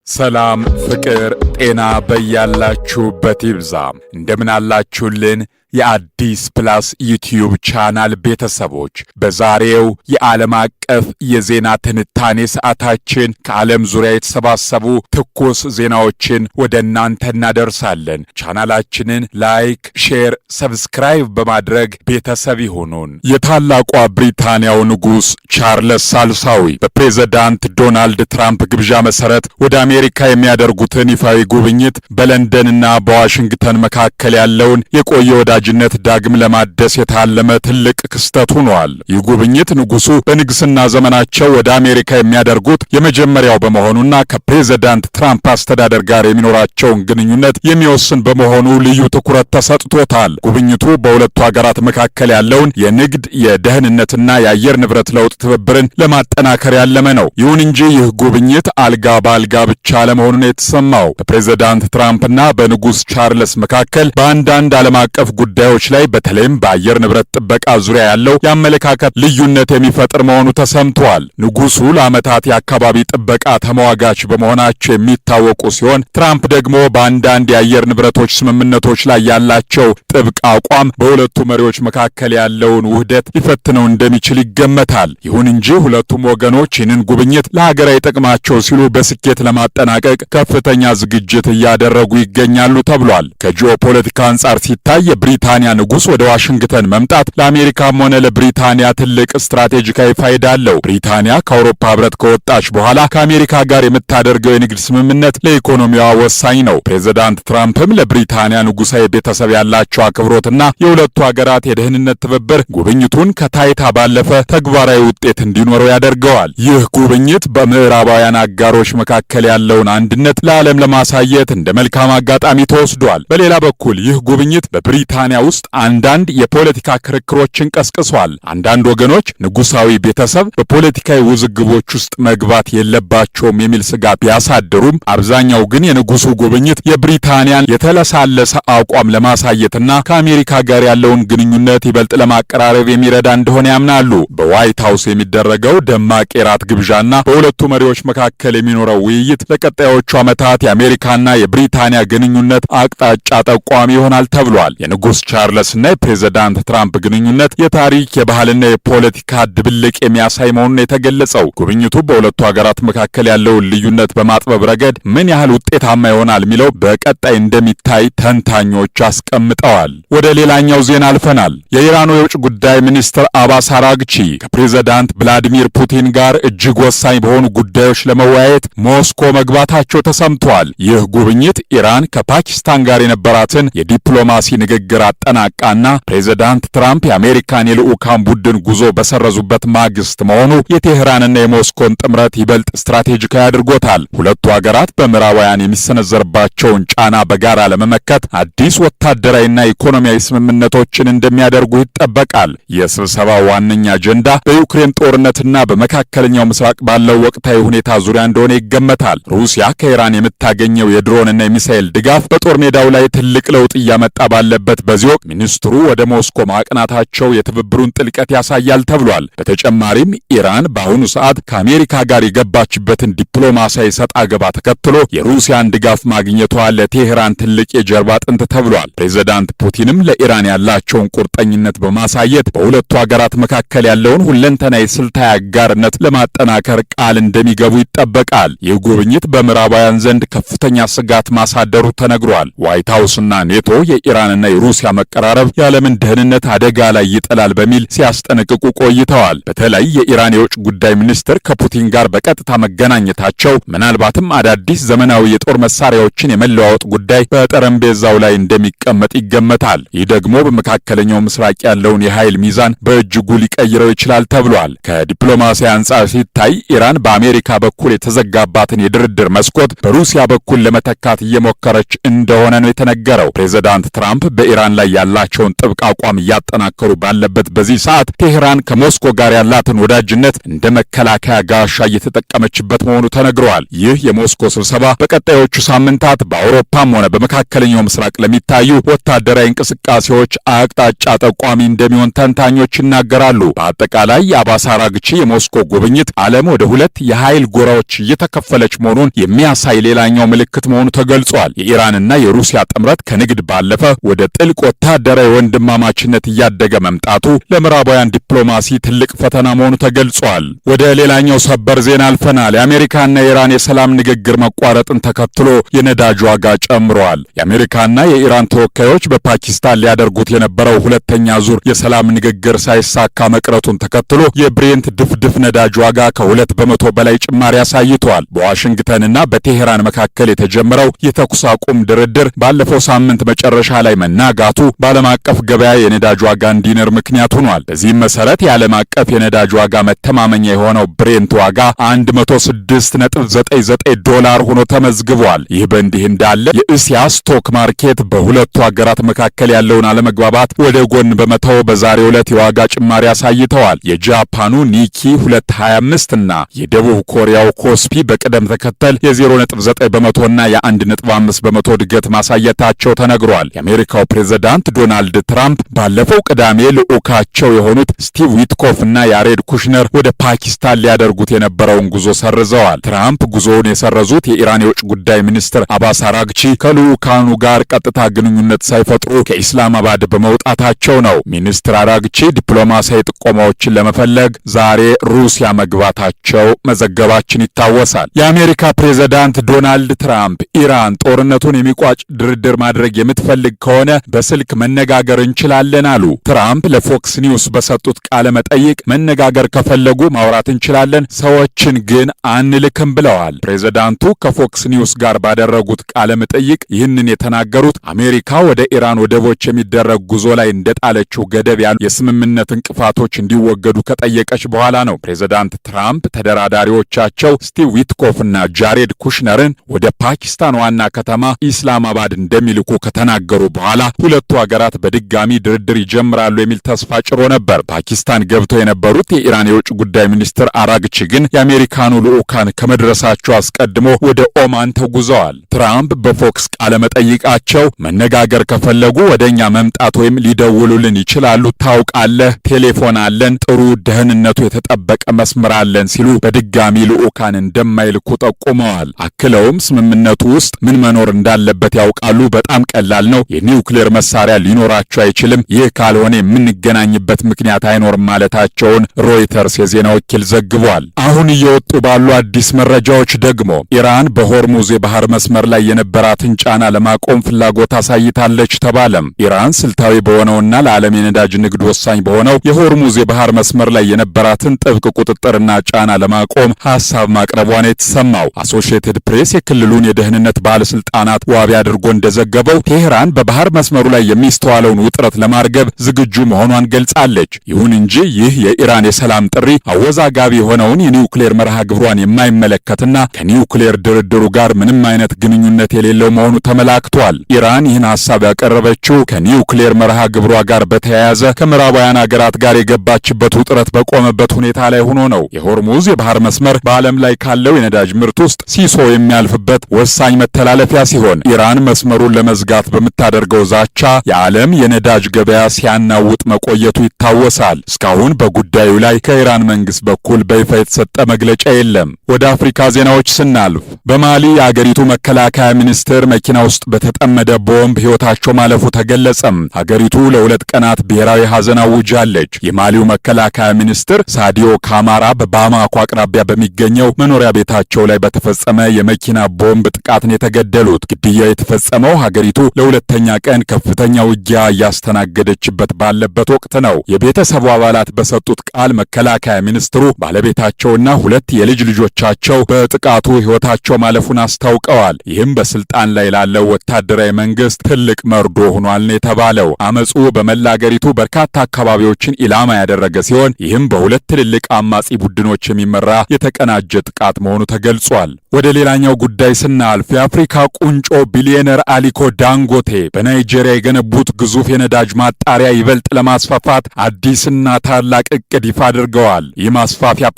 ሰላም፣ ፍቅር፣ ጤና በያላችሁበት ይብዛ። እንደምን አላችሁልን? የአዲስ ፕላስ ዩቲዩብ ቻናል ቤተሰቦች፣ በዛሬው የዓለም አቀፍ የዜና ትንታኔ ሰዓታችን ከዓለም ዙሪያ የተሰባሰቡ ትኩስ ዜናዎችን ወደ እናንተ እናደርሳለን። ቻናላችንን like፣ share፣ subscribe በማድረግ ቤተሰብ ይሁኑን። የታላቋ ብሪታንያው ንጉሥ ቻርለስ ሳልሳዊ በፕሬዝዳንት ዶናልድ ትራምፕ ግብዣ መሠረት ወደ አሜሪካ የሚያደርጉትን ይፋዊ ጉብኝት በለንደንና በዋሽንግተን መካከል ያለውን የቆየ ወዳጅነት ዳግም ለማደስ የታለመ ትልቅ ክስተት ሆኗል። ይህ ጉብኝት ንጉሱ በንግስና ዘመናቸው ወደ አሜሪካ የሚያደርጉት የመጀመሪያው በመሆኑና ከፕሬዝዳንት ትራምፕ አስተዳደር ጋር የሚኖራቸውን ግንኙነት የሚወስን በመሆኑ ልዩ ትኩረት ተሰጥቶታል። ጉብኝቱ በሁለቱ ሀገራት መካከል ያለውን የንግድ፣ የደህንነትና የአየር ንብረት ለውጥ ትብብርን ለማጠናከር ያለመ ነው። ይሁን እንጂ ይህ ጉብኝት አልጋ በአልጋ ብቻ አለመሆኑን የተሰማው በፕሬዝዳንት ትራምፕና በንጉስ ቻርልስ መካከል በአንዳንድ ዓለም አቀፍ ጉዳዮች ላይ፣ በተለይም በአየር ንብረት ጥበቃ ዙሪያ ያለው የአመለካከት ልዩነት የሚፈጥር መሆኑ ተሰምቷል። ንጉሱ ለዓመታት የአካባቢ ጥበቃ ተሟጋች በመሆናቸው የሚታወቁ ሲሆን፣ ትራምፕ ደግሞ በአንዳንድ የአየር ንብረቶች ስምምነቶች ላይ ያላቸው ጥብቅ አቋም በሁለቱ መሪዎች መካከል ያለውን ውህደት ሊፈትነው እንደሚችል ይገመታል። ይሁን እንጂ ሁለቱም ወገኖች ይህንን ጉብኝት ለሀገራዊ ጥቅማቸው ሲሉ በስኬት ለማጠናቀቅ ከፍተኛ ዝግጅት እያደረጉ ይገኛሉ ተብሏል። ከጂኦፖለቲካ አንጻር ሲታይ የብሪታንያ ንጉሥ ወደ ዋሽንግተን መምጣት ለአሜሪካም ሆነ ለብሪታንያ ትልቅ ስትራቴጂካዊ ፋይዳ አለው። ብሪታንያ ከአውሮፓ ሕብረት ከወጣች በኋላ ከአሜሪካ ጋር የምታደርገው የንግድ ስምምነት ለኢኮኖሚዋ ወሳኝ ነው። ፕሬዚዳንት ትራምፕም ለብሪታንያ ንጉሣዊ ቤተሰብ ያላቸው አክብሮትና የሁለቱ ሀገራት የደህንነት ትብብር ጉብኝቱን ከታይታ ባለፈ ተግባራዊ ውጤት እንዲኖረው ያደርገዋል። ይህ ጉብኝት በምዕራባውያን አጋሮች መካከል ያለውን አንድነት ለዓለም ለማሳየት እንደ መልካም አጋጣሚ ተወስዷል። በሌላ በኩል ይህ ጉብኝት በብሪታንያ ውስጥ አንዳንድ የፖለቲካ ክርክሮችን ቀስቅሷል። አንዳንድ ወገኖች ንጉሳዊ ቤተሰብ በፖለቲካዊ ውዝግቦች ውስጥ መግባት የለባቸውም የሚል ስጋት ቢያሳድሩም፣ አብዛኛው ግን የንጉሱ ጉብኝት የብሪታንያን የተለሳለሰ አቋም ለማሳየትና ከአሜሪካ ጋር ያለውን ግንኙነት ይበልጥ ለማቀራረብ የሚረዳ እንደሆነ ያምናሉ። በዋይት ሃውስ የሚደረገው ደማቅ የራት ግብዣና በሁለቱ መሪዎች መካከል የሚኖረው ውይይት ለቀጣዮቹ ዓመታት የአሜሪካና የብሪታንያ ግንኙነት አቅጣጫ ጠቋሚ ይሆናል ተብሏል። የንጉስ ቻርለስና የፕሬዝዳንት ትራምፕ ግንኙነት የታሪክ፣ የባህልና የፖለቲካ ድብልቅ የሚያሳይ መሆኑን የተገለጸው፣ ጉብኝቱ በሁለቱ ሀገራት መካከል ያለውን ልዩነት በማጥበብ ረገድ ምን ያህል ውጤታማ ይሆናል የሚለው በቀጣይ እንደሚታይ ተንታኞች አስቀምጠዋል። ወደ ሌላኛው ዜና አልፈናል። የኢራኑ የውጭ ጉዳይ ሚኒስትር አባስ አራግቺ ከፕሬዝዳንት ቭላዲሚር ፑቲን ጋር እጅግ ወሳኝ በሆኑ ጉዳዮች ለመወያየት ሞስኮ መግባታቸው ተሰምቷል። ይህ ጉብኝት ኢራን ከፓኪስታን ጋር የነበራትን የዲፕሎማሲ ንግግር አጠናቃና ፕሬዝዳንት ትራምፕ የአሜሪካን የልዑካን ቡድን ጉዞ በሰረዙበት ማግስት መሆኑ የቴህራንና የሞስኮን ጥምረት ይበልጥ ስትራቴጂካዊ አድርጎታል። ሁለቱ ሀገራት በምዕራባውያን የሚሰነዘርባቸውን ጫና በጋራ ለመመከት አዲስ ወታደራዊና ኢኮኖሚያዊ ስምምነቶችን እንደሚያደርጉ ይጠበቃል። የስብሰባው ዋነኛ አጀንዳ በዩክሬን ጦርነትና በመካከለኛው ምስራቅ ባለው ወቅታዊ ሁኔታ ዙሪያ እንደሆነ ይገመታል። ሩሲያ ከኢራን የምታገኘው የድሮንና የሚሳኤል ድጋፍ በጦር ሜዳው ላይ ትልቅ ለውጥ እያመጣ ባለበት በዚህ ወቅት ሚኒስትሩ ወደ ሞስኮ ማቅናታቸው የትብብሩን ጥልቀት ያሳያል ተብሏል። በተጨማሪም ኢራን በአሁኑ ሰዓት ከአሜሪካ ጋር የገባችበትን ዲፕሎማሲያዊ ሰጣ ገባ ተከትሎ የሩሲያን ድጋፍ ማግኘቷ ለቴህራን ትልቅ የጀርባ አጥንት ተብሏል። ፕሬዚዳንት ፑቲንም ለኢራን ያላቸውን ቁርጠኝነት በማሳየት በሁለቱ ሀገራት መካከል ያለውን ሁለንተናዊ ስልታዊ አጋርነት ለማጠናከር ቃል እንደሚገቡ ይጠበቃል። ይህ ጉብኝት በምዕራባውያን ዘንድ ከፍተኛ ስጋት ማሳደሩ ተነግሯል። ዋይት ሃውስና ኔቶ የኢራንና የሩሲያ መቀራረብ የዓለምን ደህንነት አደጋ ላይ ይጥላል በሚል ሲያስጠነቅቁ ቆይተዋል። በተለይ የኢራን የውጭ ጉዳይ ሚኒስትር ከፑቲን ጋር በቀጥታ መገናኘታቸው ምናልባትም አዳዲስ ዘመናዊ የጦር መሳሪያዎችን የመለዋወጥ ጉዳይ በጠረጴዛው ላይ እንደሚቀመጥ ይገመታል። ይህ ደግሞ በመካከለኛው ምስራቅ ያለውን የኃይል ሚዛን በእጅጉ ሊቀይረው ይችላል ተብሏል። ከዲፕሎማሲ አንጻር ሲታይ ኢራን በአሜሪካ በኩል የተዘጋባትን የድርድር መስኮት በሩሲያ በኩል ለመተካት እየሞከረች እንደሆነ ነው የተነገረው። ፕሬዚዳንት ትራምፕ በኢራን በኢራን ላይ ያላቸውን ጥብቅ አቋም እያጠናከሩ ባለበት በዚህ ሰዓት ቴህራን ከሞስኮ ጋር ያላትን ወዳጅነት እንደ መከላከያ ጋሻ እየተጠቀመችበት መሆኑ ተነግረዋል። ይህ የሞስኮ ስብሰባ በቀጣዮቹ ሳምንታት በአውሮፓም ሆነ በመካከለኛው ምስራቅ ለሚታዩ ወታደራዊ እንቅስቃሴዎች አቅጣጫ ጠቋሚ እንደሚሆን ተንታኞች ይናገራሉ። በአጠቃላይ የአባስ አራግቺ የሞስኮ ጉብኝት ዓለም ወደ ሁለት የኃይል ጎራዎች እየተከፈለች መሆኑን የሚያሳይ ሌላኛው ምልክት መሆኑ ተገልጿል። የኢራንና የሩሲያ ጥምረት ከንግድ ባለፈ ወደ ጥልቅ ወታደራዊ ወንድማማችነት እያደገ መምጣቱ ለምዕራባውያን ዲፕሎማሲ ትልቅ ፈተና መሆኑ ተገልጿል። ወደ ሌላኛው ሰበር ዜና አልፈናል። የአሜሪካና የኢራን የሰላም ንግግር መቋረጥን ተከትሎ የነዳጅ ዋጋ ጨምሯል። የአሜሪካና የኢራን ተወካዮች በፓኪስታን ሊያደርጉት የነበረው ሁለተኛ ዙር የሰላም ንግግር ሳይሳካ መቅረቱን ተከትሎ የብሬንት ድፍድፍ ነዳጅ ዋጋ ከ2% በላይ ጭማሪ አሳይቷል። በዋሽንግተንና በቴሄራን መካከል የተጀመረው የተኩስ አቁም ድርድር ባለፈው ሳምንት መጨረሻ ላይ መናጋቱ በዓለም አቀፍ ገበያ የነዳጅ ዋጋ እንዲንር ምክንያት ሆኗል። በዚህም መሰረት የዓለም አቀፍ የነዳጅ ዋጋ መተማመኛ የሆነው ብሬንት ዋጋ $106.99 ሆኖ ተመዝግቧል። ይህ በእንዲህ እንዳለ የእስያ stock market በሁለቱ ሀገራት መካከል ያለውን አለመግባባት ወደ ጎን በመተው በዛሬው ዕለት የዋጋ ጭማሪ አሳይተዋል። የጃፓኑ ኒኪ 225 እና የደቡብ ኮሪያው ኮስፒ በቅደም ተከተል የ0.9% እና የ1.5% እድገት ማሳየታቸው ተነግሯል። የአሜሪካው ፕሬዝዳንት ዶናልድ ትራምፕ ባለፈው ቅዳሜ ልዑካቸው የሆኑት ስቲቭ ዊትኮፍ እና ያሬድ ኩሽነር ወደ ፓኪስታን ሊያደርጉት የነበረውን ጉዞ ሰርዘዋል። ትራምፕ ጉዞውን የሰረዙት የኢራን የውጭ ጉዳይ ሚኒስትር አባስ አራግቺ ከልዑካኑ ጋር ቀጥታ ግንኙነት ሳይፈጥሩ ከኢስላማባድ በመውጣታቸው ነው። ሚኒስትር አራግቺ ዲፕሎማሲያዊ ጥቆማዎችን ለመፈለግ ዛሬ ሩሲያ መግባታቸው መዘገባችን ይታወሳል። የአሜሪካ ፕሬዝዳንት ዶናልድ ትራምፕ ኢራን ጦርነቱን የሚቋጭ ድርድር ማድረግ የምትፈልግ ከሆነ በስልክ መነጋገር እንችላለን አሉ። ትራምፕ ለፎክስ ኒውስ በሰጡት ቃለ መጠይቅ መነጋገር ከፈለጉ ማውራት እንችላለን፣ ሰዎችን ግን አንልክም ብለዋል። ፕሬዝዳንቱ ከፎክስ ኒውስ ጋር ባደረጉት ቃለ መጠይቅ ይህንን የተናገሩት አሜሪካ ወደ ኢራን ወደቦች የሚደረግ ጉዞ ላይ እንደጣለችው ገደብ ያሉ የስምምነት እንቅፋቶች እንዲወገዱ ከጠየቀች በኋላ ነው። ፕሬዝዳንት ትራምፕ ተደራዳሪዎቻቸው ስቲቭ ዊትኮፍ እና ጃሬድ ኩሽነርን ወደ ፓኪስታን ዋና ከተማ ኢስላማባድ እንደሚልኩ ከተናገሩ በኋላ ሁለቱ ሀገራት በድጋሚ ድርድር ይጀምራሉ የሚል ተስፋ ጭሮ ነበር። ፓኪስታን ገብተው የነበሩት የኢራን የውጭ ጉዳይ ሚኒስትር አራግቺ ግን የአሜሪካኑ ልዑካን ከመድረሳቸው አስቀድሞ ወደ ኦማን ተጉዘዋል። ትራምፕ በፎክስ ቃለ መጠይቃቸው መነጋገር ከፈለጉ ወደኛ መምጣት ወይም ሊደውሉልን ይችላሉ፣ ታውቃለህ፣ ቴሌፎን አለን፣ ጥሩ ደህንነቱ የተጠበቀ መስመር አለን ሲሉ በድጋሚ ልዑካን እንደማይልኩ ጠቁመዋል። አክለውም ስምምነቱ ውስጥ ምን መኖር እንዳለበት ያውቃሉ፣ በጣም ቀላል ነው፣ የኒውክሌር መሳሪያ ሊኖራቸው አይችልም፣ ይህ ካልሆነ የምንገናኝበት ምክንያት አይኖርም ማለታቸውን ሮይተርስ የዜና ወኪል ዘግቧል። አሁን እየወጡ ባሉ አዲስ መረጃዎች ደግሞ ኢራን በሆርሙዝ የባህር መስመር ላይ የነበራትን ጫና ለማቆም ፍላጎት አሳይታለች ተባለም። ኢራን ስልታዊ በሆነውና ለዓለም የነዳጅ ንግድ ወሳኝ በሆነው የሆርሙዝ የባህር መስመር ላይ የነበራትን ጥብቅ ቁጥጥርና ጫና ለማቆም ሐሳብ ማቅረቧን የተሰማው። አሶሺየትድ ፕሬስ የክልሉን የደህንነት ባለስልጣናት ዋቢ አድርጎ እንደዘገበው ቴህራን በባህር መስመሩ ላይ የሚስተዋለውን ውጥረት ለማርገብ ዝግጁ መሆኗን ገልጻለች። ይሁን እንጂ ይህ የኢራን የሰላም ጥሪ አወዛጋቢ የሆነውን የኒውክሌር መርሃ ግብሯን የማይመለከትና ከኒውክሌር ድርድሩ ጋር ምንም አይነት ግንኙነት የሌለው መሆኑ ተመላክቷል። ኢራን ይህን ሐሳብ ያቀረበችው ከኒውክሌር መርሃ ግብሯ ጋር በተያያዘ ከምዕራባውያን ሀገራት ጋር የገባችበት ውጥረት በቆመበት ሁኔታ ላይ ሆኖ ነው። የሆርሙዝ የባህር መስመር በዓለም ላይ ካለው የነዳጅ ምርት ውስጥ ሲሶ የሚያልፍበት ወሳኝ መተላለፊያ ሲሆን ኢራን መስመሩን ለመዝጋት በምታደርገው ዛቻ የዓለም የነዳጅ ገበያ ሲያናውጥ መቆየቱ ይታወሳል። እስካሁን በጉዳዩ ላይ ከኢራን መንግስት በኩል በይፋ የተሰጠ መግለጫ የለም። ወደ አፍሪካ ዜናዎች ስናልፍ በማሊ የአገሪቱ መከላከያ ሚኒስትር መኪና ውስጥ በተጠመደ ቦምብ ሕይወታቸው ማለፉ ተገለጸም። ሀገሪቱ ለ2 ቀናት ብሔራዊ ሐዘን አውጃለች። የማሊው መከላከያ ሚኒስትር ሳዲዮ ካማራ በባማኮ አቅራቢያ በሚገኘው መኖሪያ ቤታቸው ላይ በተፈጸመ የመኪና ቦምብ ጥቃት ነው የተገደሉት። ግድያው የተፈጸመው ሀገሪቱ ለሁለተኛ ቀን ከፍተኛ ውጊያ እያስተናገደችበት ባለበት ወቅት ነው። የቤተሰቡ አባላት በሰጡት ቃል መከላከያ ሚኒስትሩ፣ ባለቤታቸውና ሁለት የልጅ ልጆቻቸው በጥቃቱ ሕይወታቸው ማለፉን አስታውቀዋል። ይህም በስልጣን ላይ ላለው ወታደራዊ መንግስት ትልቅ መርዶ ሆኗል ነው የተባለው። አመፁ በመላ አገሪቱ በርካታ አካባቢዎችን ኢላማ ያደረገ ሲሆን ይህም በሁለት ትልልቅ አማጺ ቡድኖች የሚመራ የተቀናጀ ጥቃት መሆኑ ተገልጿል። ወደ ሌላኛው ጉዳይ ስናልፍ የአፍሪካ ቁንጮ ቢሊዮነር አሊኮ ዳንጎቴ በናይጄሪያ የገነቡት ግዙፍ የነዳጅ ማጣሪያ ይበልጥ ለማስፋፋት አዲስና ታላቅ እቅድ ይፋ አድርገዋል። ይህ የማስፋፊያ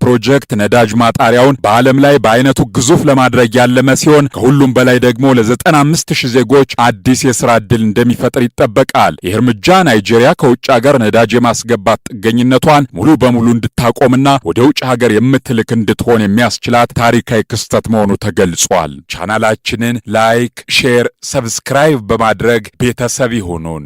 ፕሮጀክት ነዳጅ ማጣሪያውን በዓለም ላይ በአይነቱ ግዙፍ ለማድረግ ያለመ ሲሆን፣ ከሁሉም በላይ ደግሞ ለ95,000 ዜጎች አዲስ የሥራ ዕድል እንደሚፈጥር ይጠበቃል። ይህ እርምጃ ናይጄሪያ ከውጭ ሀገር ነዳጅ የማስገባት ጥገኝነቷን ሙሉ በሙሉ እንድታቆምና ወደ ውጭ ሀገር የምትልክ እንድትሆን የሚያስችላት ታሪካዊ ክስተት መሆኑ ተገልጿል። ቻናላችንን like፣ share፣ subscribe በማድረግ ቤተሰብ ይሁኑን።